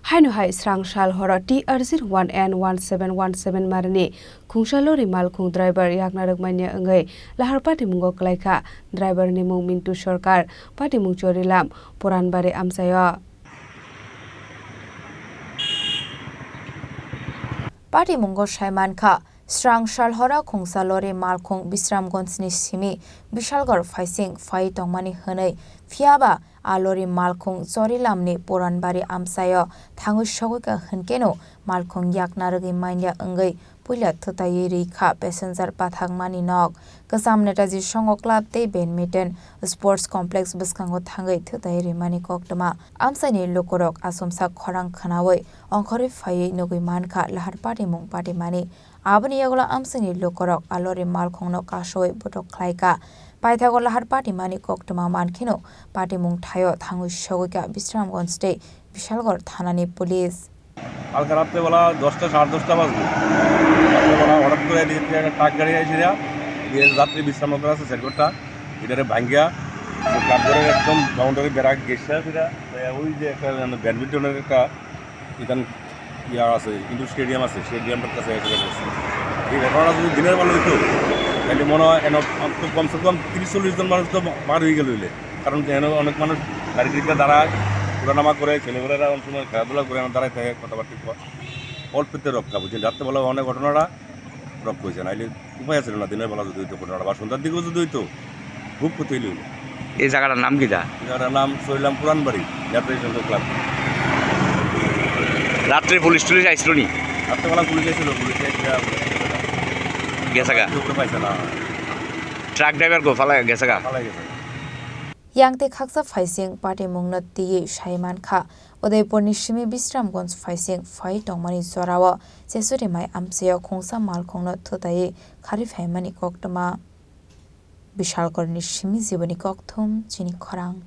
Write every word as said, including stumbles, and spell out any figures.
Haino hai srang sal horo T R zero one N one seven one seven marini khungsa lori malkhung driver yakna rwkmanya wngwi lahar patimungo kwlaikha. Driver ni mung Mintu Sarkar, patimung Chorilam, Poranbari amchaio. Patimungo sai mankha, srang sal horo khungsa lori malkhung Bisramganj ni simi Bishalgarh phaising phai tongmani hwnwi, phiyaba a lori malkhung Chorilam ni Poranbari amchaio thangwi sogwikha hwnkeno malkhung yakna rwgwi manya wngwi puila thwtaiwi rwikha passenger pathakmani nok. Kwcham Netaji Songho Club tei Badminton Sports Complex bwskango thangwi thwtaiwi rwmani koktwma. Amchaini lukurok achomsa khorang khwnawi ongkhorwi phaiwi nugwi mankha lahar patimung patimani. Aboni yagulo amchaini lukurok a lori malkhungno kasowi botok khlaikha. Paithago lahar patimani koktwma mankheno patimung thaio thangwi sogwikha Bisramganj tei Bishalgarh thanani police. কালকে রাত্রেবেলা দশটা, সাড়ে দশটা বাজলো। রাত্রেবেলা হঠাৎ করে এদিকে থেকে একটা ট্রাক গাড়ি এসে যা, দিয়ে যাত্রী বিশ্রাম করে আছে চার ঘন্টা, এটারে ভাঙ্গিয়া ক্লাব ঘরের একদম বাউন্ডারি বেড়া গেছে ফিরা। তো ওই যে একটা যেন ব্যাডমিন্টনের একটা ইতান ইয়া আছে, ইনডোর স্টেডিয়াম আছে, স্টেডিয়ামটার কাছে এসে গেছে। এই ঘটনাটা যদি দিনের বেলা হইতো, তাহলে মনে হয় এন-, অন্তত কমসে কম তিরিশ চল্লিশ জন মানুষ তো মার হয়ে গেল হইলে। কারণ এখানে অনেক মানুষ গাড়ি টিড়িতে দাঁড়ায়, উঠানামা করে, ছেলেমেয়েরা অনেক সময় খেলাধুলা করে, এখানে দাঁড়ায় থাকে, কথাবার্তা কয়। অল্পতে রক্ষা, বুঝছেন? রাত্রেবেলা অনেক ঘটনাটা রক্ষা হয়েছে, নাইলে উপায় আছে না, দিনের বেলা যদি হইতো ঘটনাটা, বা সন্ধ্যার দিকেও যদি হইতো, খুব ক্ষতি হইল। এই জায়গাটার নাম কিতা? এই জায়গাটার নাম চরিলাম পুরানবাড়ি, যাত্রী সংঘ ক্লাব। রাত্রে পুলিশ টুলিশ আইছিল নি? রাত্রেবেলা পুলিশ আইছিল, পুলিশ আইছিল। গেছে গা? কেউ করে পাইছে না। ট্রাক ড্রাইভার গো ফালা গেছে গা? ফালাই গেছে। Yang tei khaksa phaising patimungno twiwi sai mankha, Udaipurni simi Bisramganj phaising phai tongmani jorao Chesuri mai amchaio khungsa malkhungno thwtaiwi kharwi phaimani koktwma. Bishalgarhni simi Jiboni Kokthum, Chini Khorang.